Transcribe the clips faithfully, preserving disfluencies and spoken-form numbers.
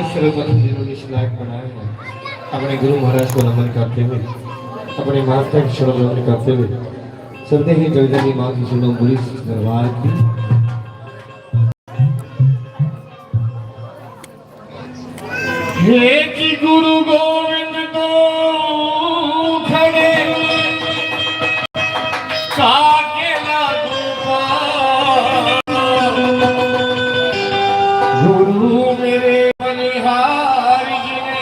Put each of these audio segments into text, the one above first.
सर्वप्रथम जिन्होंने इस लायक बनाया है, अपने गुरु महाराज को नमन करते हुए, अपने माता के चरणों में नमन करते हुए, श्रद्धेय जगदम्बा माँ की चरणों बुरी दरबार की। हे जी गुरु गोविंद दो खड़े, काके लागू पार। गुरु मेरे बलिहारी जी ने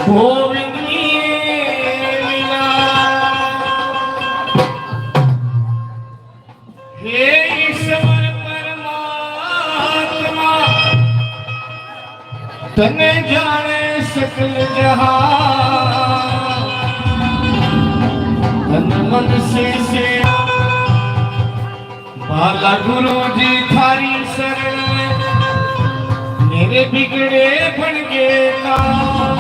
गोविंद ने मिला। हे ईश्वर परमात्मा, तने जाने सकल जहां, तन मन से सेवा। बाला गुरु जी थारी शरण में, मेरे बिगड़े बन गए काम।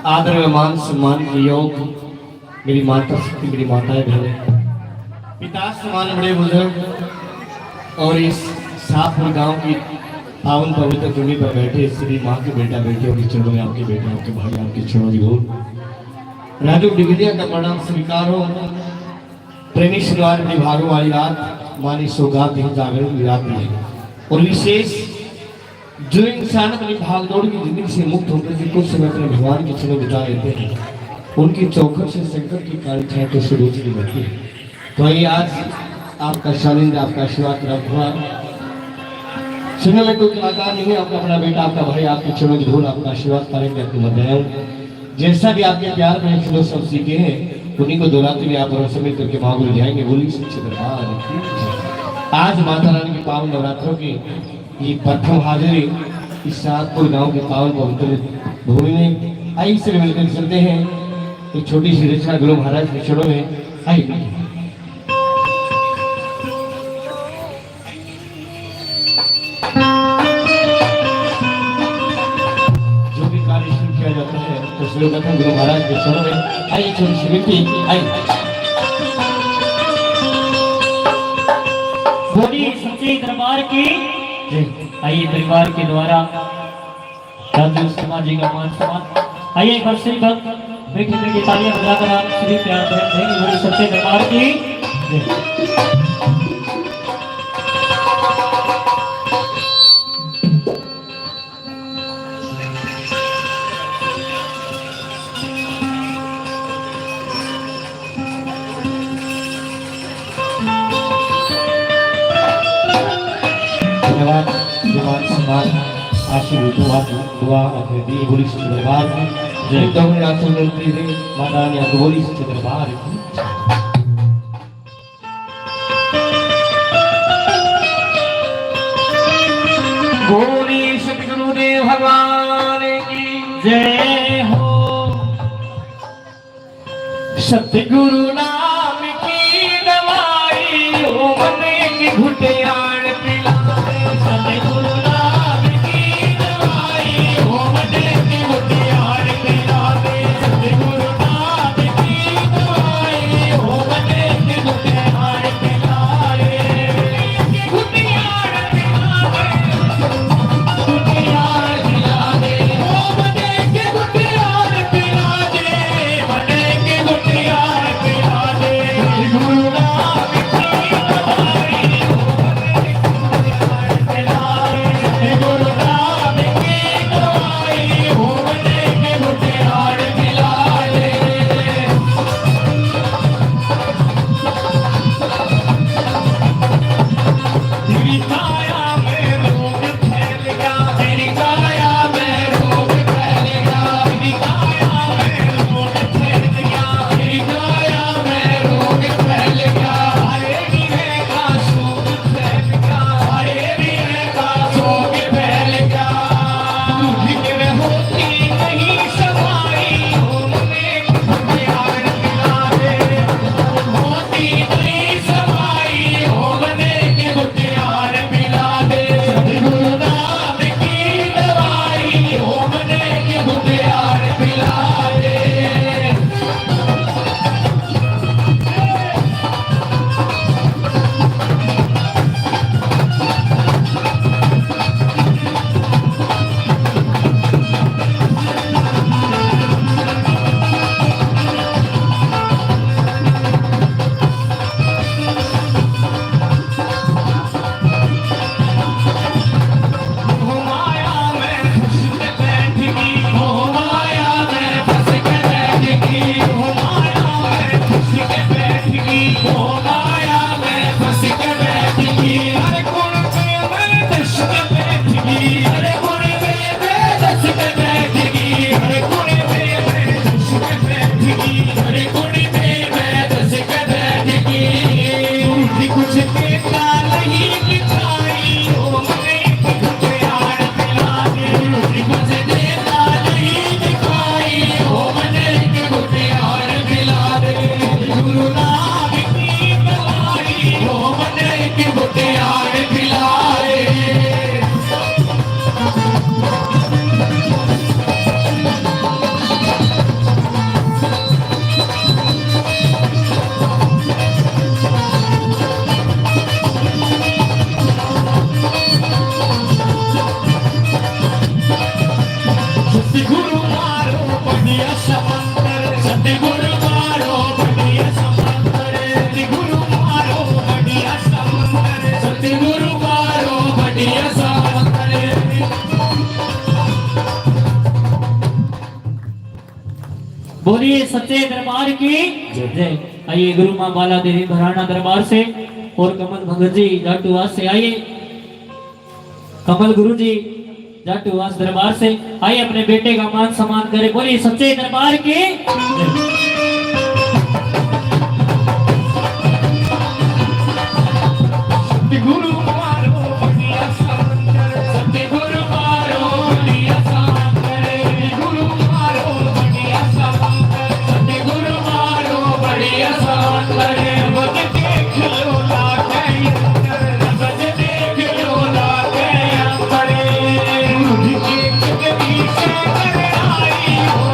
आदर व मान सम्मान के योग मेरी माता शक्ति, मेरी माताएं बहनें, पिता समान बड़े बुजुर्ग और इस शाहपुर गांव की पावन पवित्र भूमि पर बैठे सभी माँ के बेटा बेटियों के चरणों में आपके बेटे, आपके भाई, आपके चरणों की धूल। राजू डिगरिया का प्रणाम स्वीकार हो। प्रेमी शनिवार की भागों वाली रात, मानी सौगात ही जागरण की रात भी है। और विशेष जो इंसान अपनी भागदौड़ की जिंदगी से मुक्त होकर के कुछ समय अपने भगवान के चरणों बिता लेते हैं, उनकी चौखट से शंकर की काली छाया कैसे रोज निकलती है। तो आइए, आज आपका सानिध्य, आपका आशीर्वाद रखूंगा। सुनने में कोई कलाकार नहीं है, आपका अपना बेटा, आपका भाई, आपके चरणों की धूल, आपका आशीर्वाद पाने के लिए आपको मैं आया हूँ। जैसा भी आपके प्यार में एक दो शब्द सीखे हैं, उन्हीं को दोहराते हुए आप और हम सभी मिलकर के माँ को ले जाएंगे। बोलिए सच्चे दरबार की। आज माता रानी के पावन नवरात्रों की ये प्रथम हाजिरी इस शाहपुर गांव के पावन पवित्र भूमि में। आइए, इससे मिलकर चलते हैं एक छोटी सी रचना गुरु महाराज के चरणों में। आइए। जो भी कार्य शुरू किया जाता है तो सर्वप्रथम गुरु महाराज के चरणों में। आइए, छोटी सी विनती। आइए। बोलिए सच्चे दरबार की। जी। आइए, परिवार के द्वारा राजू शर्मा जी का मान सम्मान। आइए, एक बार सभी भक्त मीठी मीठी तालियां बजाकर आप सभी प्यार प्रेम देंगे। बोलिए सच्चे दरबार की। धन्यवाद, धन्यवाद, सम्मान, आशीर्वाद, दुआ, दुआ और दी बोली सच्चे दरबार की। जय। एकदम आशीर्वाद दी थी, माता रानी आपको बोली सच्चे दरबार की। बोली सतगुरुदेव भगवान की जय हो। सतगुरु नाम की दवाई, ओ मन की घुटियान पिला दे। सतगुरु नाम की दवाई, ओ मन की घुटियान पिला दे। सतगुरु नाम की दवाई, ओ मन की घुटियान पिला दे। घुटियान पिला दे। घुटियान पिला दे। ओ मन की घुटियान पिला दे। सतगुरु मारो बढ़िया समंदर, सतगुरु मारो बढ़िया समंदर, सतगुरु मारो बढ़िया समंदर। बोलिए सच्चे दरबार की जय। जय। आइए गुरु माँ बाला देवी भराना दरबार से और कमल भगत जी जाटूवास से आइए। कमल गुरु जी जाटूवास दरबार से आइए, अपने बेटे का मान सम्मान करें। बोलिए सच्चे दरबार की। सतगुरु मारो बढ़िया समंदर, सतगुरु मारो बढ़िया समंदर, गुरु मारो बढ़िया समंदर, सतगुरु मारो बढ़िया समंदर। बस देख लो लागे अंदर, बस देख लो लागे अंदर। गुरु जी की कितनी शक्कर आई हो।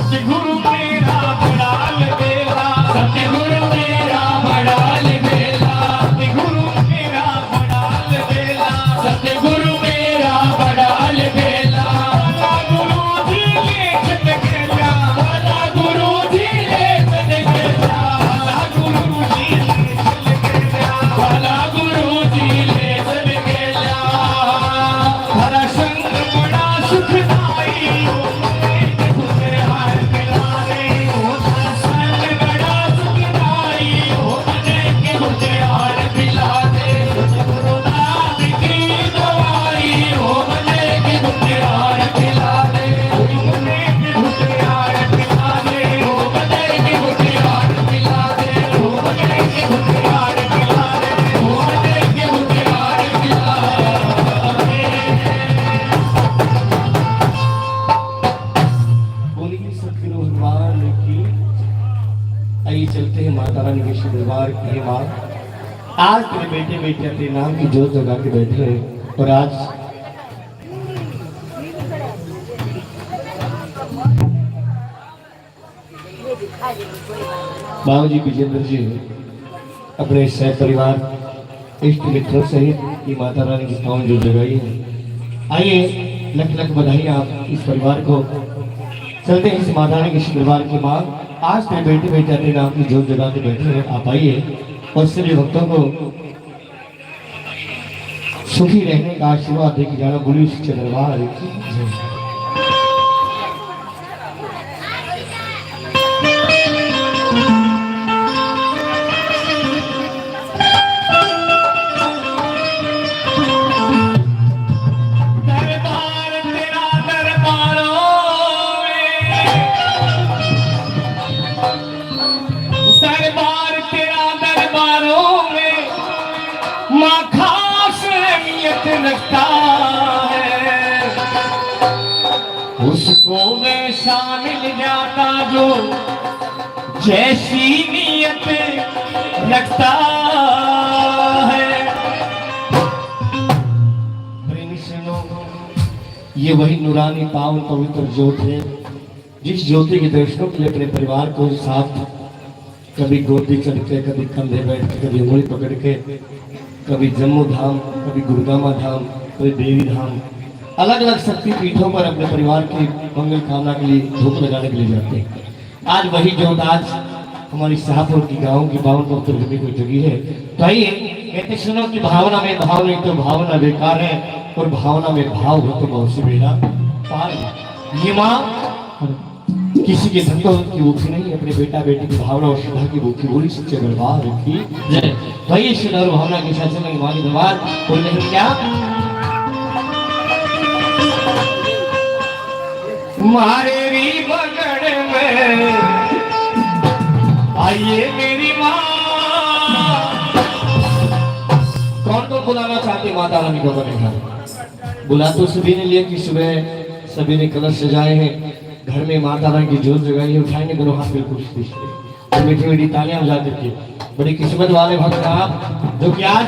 सतगुरु मेरा बड़ा अलबेला, सतगुरु मेरा बड़ा अलबेला, सतगुरु मेरा बड़ा अलबेला, सतगुरु मेरा बड़ा अलबेला। बाला गुरु जी ले सतगुरु, बाला गुरु जी ले सतगुरु, बाला गुरु जी ले सतगुरु, बाला गुरु जी ले सतगुरु। हरा संग बड़ा सुखदाई हो। बोलिए सतगुरु भगवान की। आइए चलते हैं माता रानी के श्री दरबार की। हे माँ, आज तेरे बेटे बेटियां तेरे नाम की जोत जगा के बैठे हैं और आज बाबू जी विजेंद्र जी अपने सह परिवार इष्ट मित्रों सहित ये माता रानी की पावन जोत जगाई है। आइए, लख लख बधाई आप इस परिवार को। चलते हैं इस माता रानी के श्री दरबार की। माँ, आज तेरे बेटे बेटियां तेरे नाम की जोत जगा के बैठे हैं, आप आइए और सभी भक्तों को सुखी रहने का आशीर्वाद देके जाना। बोलिए सच्चे दरबार की जय। दरबार तेरा दरबारों में, दरबार तेरा दरबारों में माँ खास अहमियत रखता है। उसको वैसा मिल जाता जो जैसी नीयत रखता है। प्रेमी सुनो, ये वही नूरानी पावन पवित्र जोत है, जिस ज्योति के दर्शनों के लिए अपने परिवार को साथ कभी गोदी चढ़ के, कभी कंधे बैठ के, कभी उंगली पकड़ के, कभी जम्मू धाम, कभी गुरुगामा धाम, कभी देवी धाम, अलग-अलग शक्ति पीठों पर अपने परिवार की मंगल कामना के लिए धूप लगाने के लिए जाते हैं। आज वही जोत आज हमारी शाहपुर की गांव की पावन पवित्र भूमि को जगी है। तो आइए, कहते सुनो कि भावना में भाव नहीं तो भावना बेकार है, और भावना में भाव हो तो बहुत सी बेड़ा पार है। ये माँ किसी के धन दौलत की भूखी नहीं, अपने बेटा बेटी की भावना और श्रद्धा की भूखी। बोली सच्चे दरबार की जय। तो ये श्रद्धा और भावना के साथ चलेंगे माँ के दरबार। कोई नहीं क्या? मारे री बगड़ में आइए मेरी माँ। कौन कौन बुलाना चाहते माता रानी को अपने घर? बुला तो सभी ने लिया कि सुबह सभी ने कलश सजाए हैं, घर में माता रानी की जोत जगाई है, उठाएंगे दोनों हाथ बिल्कुल सीधे। और मीठी मीठी तालियां बजा करके बड़ी किस्मत वाले भक्त हैं आप, जो कि आज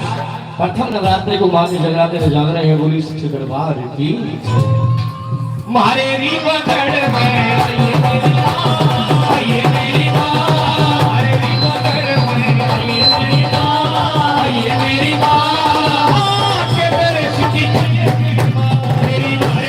प्रथम नवरात्रि को माँ के जगराते में जाग रहे हैं। बोली सच्चे दरबार की। मारे री बगड़ में आइए मेरी माँ, आइए मेरी माँ, मारे री बगड़ में आइए मेरी माँ, आइए मेरी माँ, आके दर्श कीजिए मेरी माँ, मेरी माँ।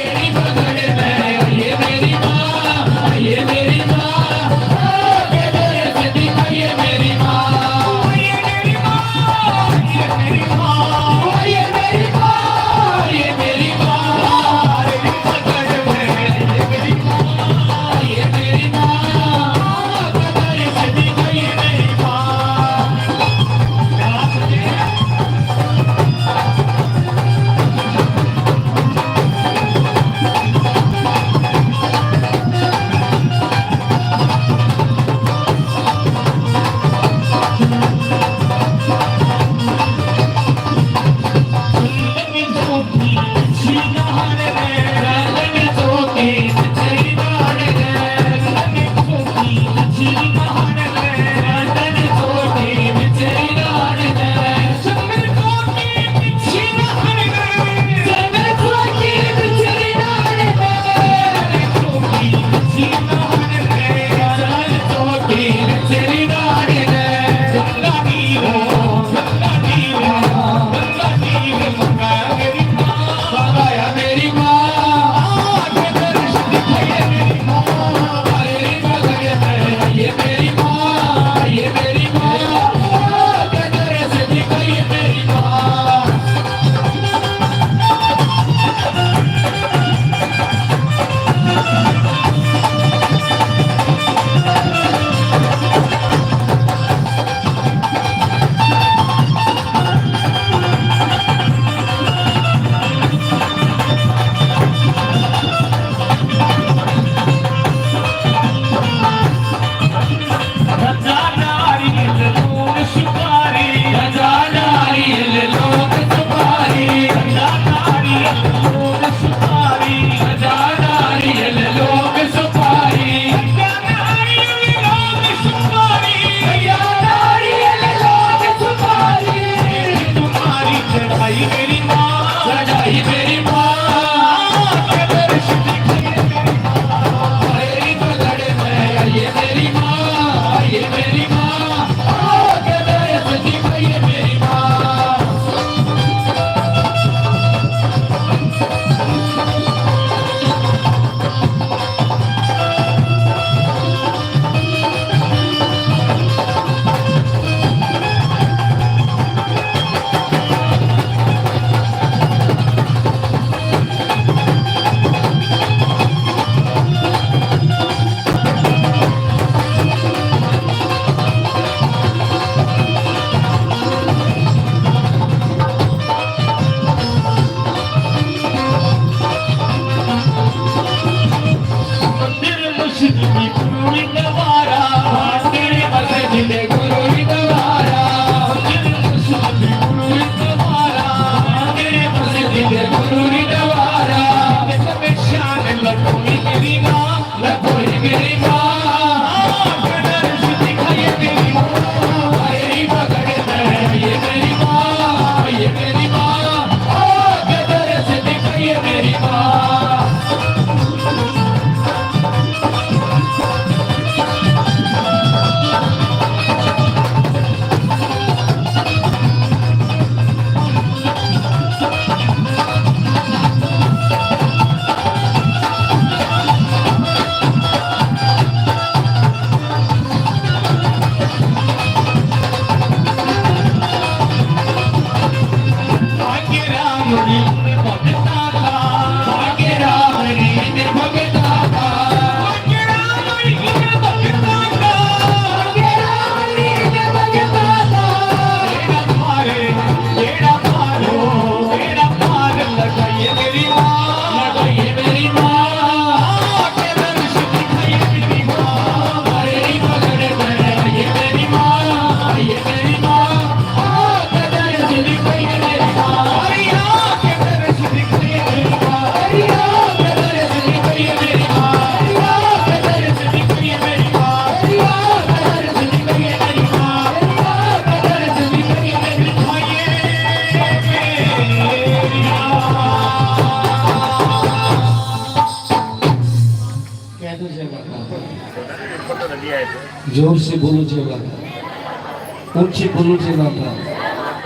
जोर से बोलो जय माता, ऊंची बोलो जय माता,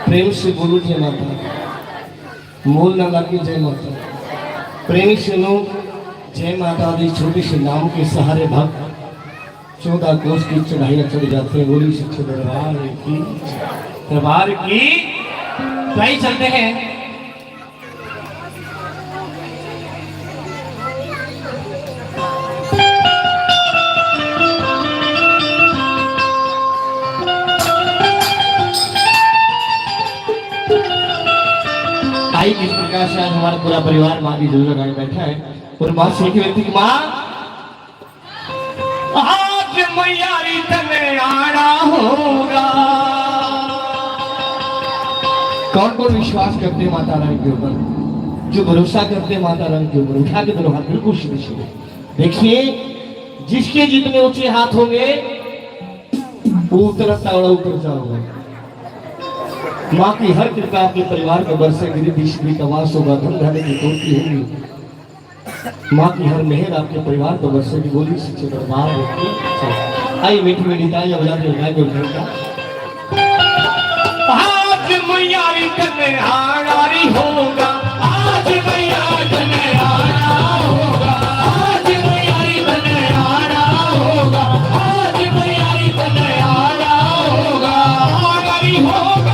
प्रेम से बोलो जय माता, मोल ना लागे जय माता। प्रेमी सुनो, जय माता दी। छोटे से नाम के सहारे भक्त चौदह कोस की चढ़ाइयां चढ़ जाते हैं। बोली सच्चे दरबार की, दरबार की। तो आइए चलते हैं। आई किस प्रकार से आज हमारा पूरा परिवार माँ की झोली लगाए बैठा है और माँ से एक व्यक्ति की माँ, आज मैयारी तने आना होगा। कौन कौन विश्वास करते हैं माता रानी के ऊपर, जो भरोसा करते हैं माता रानी के ऊपर, उठा के दोनों हाथ बिल्कुल सीधे सीधे। देखिए, जिसके जितने ऊंचे हाथ होंगे, वो उतना तावड़ा ऊपर जाओगे। माँ की हर कृपा आपके परिवार में बरसेगी, रिद्धि सिद्धि का वास होगा, धन धान्य की पूर्ति होगी। माँ की हर मेहर आपके परिवार पर बरसेगी। बोली सच्चे दरबार की। चलो, आइए मीठी मीठी तालियां बजा के गाएंगे उनका। आज मैयारी तने आना री होगा, आज मैयारी तने आना होगा, आज मैयारी तने आना होगा, आज मैयारी तने आना होगा, आना री होगा।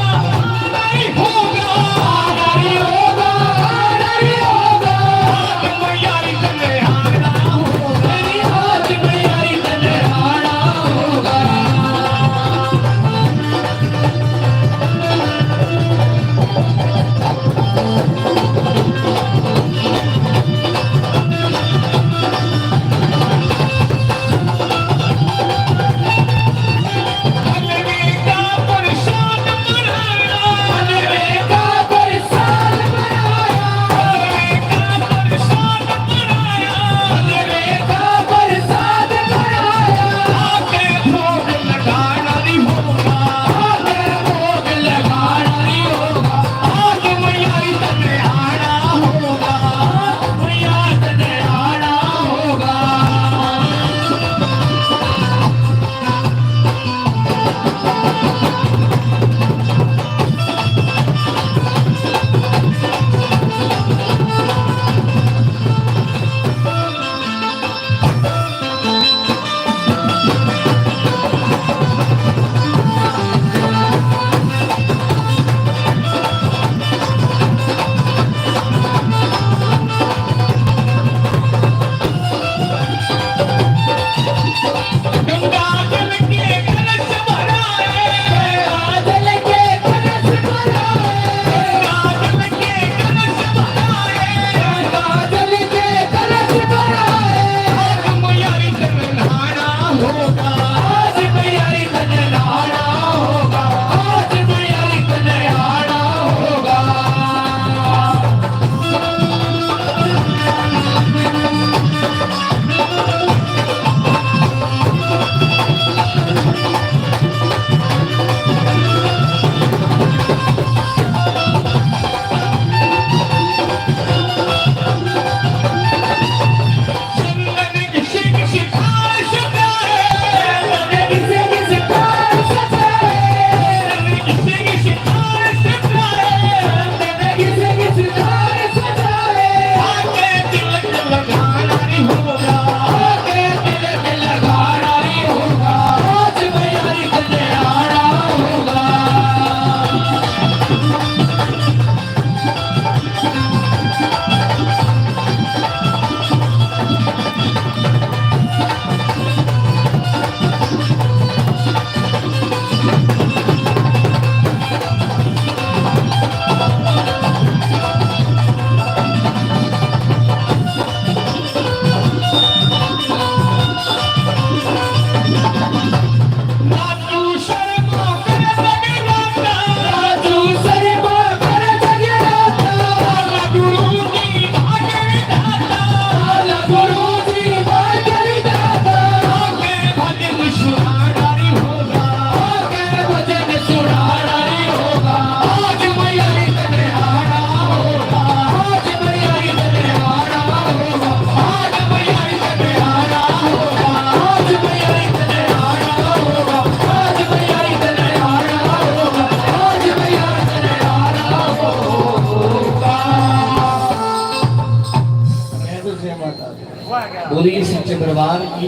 बोलिए सच्चे दरबार की,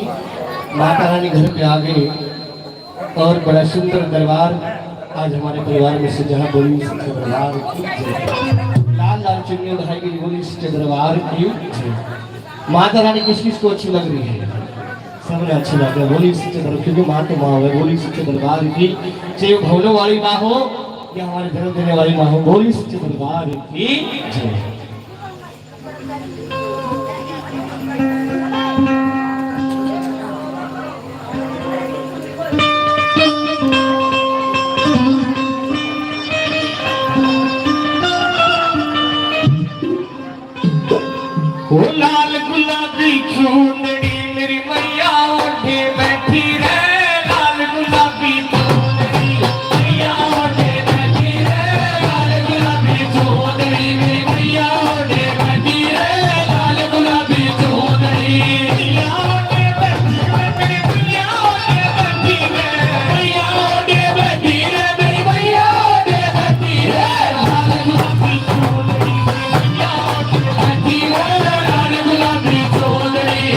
माता रानी घर पे आ गई और बड़ा सुंदर दरबार आज हमारे परिवार में सजा है। बोलिए सच्चे दरबार की जय। लाल लाल चुन्नी उठाई गई, बोलिए सच्चे दरबार की जय। माता रानी किस किस को अच्छी लग रही है? सबने अच्छी लग रही है, बोलिए सच्चे दरबार, क्योंकि माँ तो माँ है। बोलिए सच्चे दरबार की, चाहे वो भवनों वाली माँ हो या हमारे जन्म देने वाली माँ हो, बोलिए सच्चे दरबार की जय। ओ लाल गुलाबी चूंदड़ी मेरी मैया ओढ़े बैठी रे, लाल गुलाबी चूंदड़ी मैया ओढ़े बैठी रे, लाल गुलाबी चूंदड़ी मेरी मैया ओढ़े बैठी रे, लाल गुलाबी चूंदड़ी मैया ओढ़े बैठी रे, मेरी मैया ओढ़े बैठी रे, मैया ओढ़े बैठी रे, मेरी मैया ओढ़े बैठी रे, लाल गुलाबी चूंदड़ी मेरी मैया ओढ़े बैठी रे, लाल गुलाबी चूंदड़ी।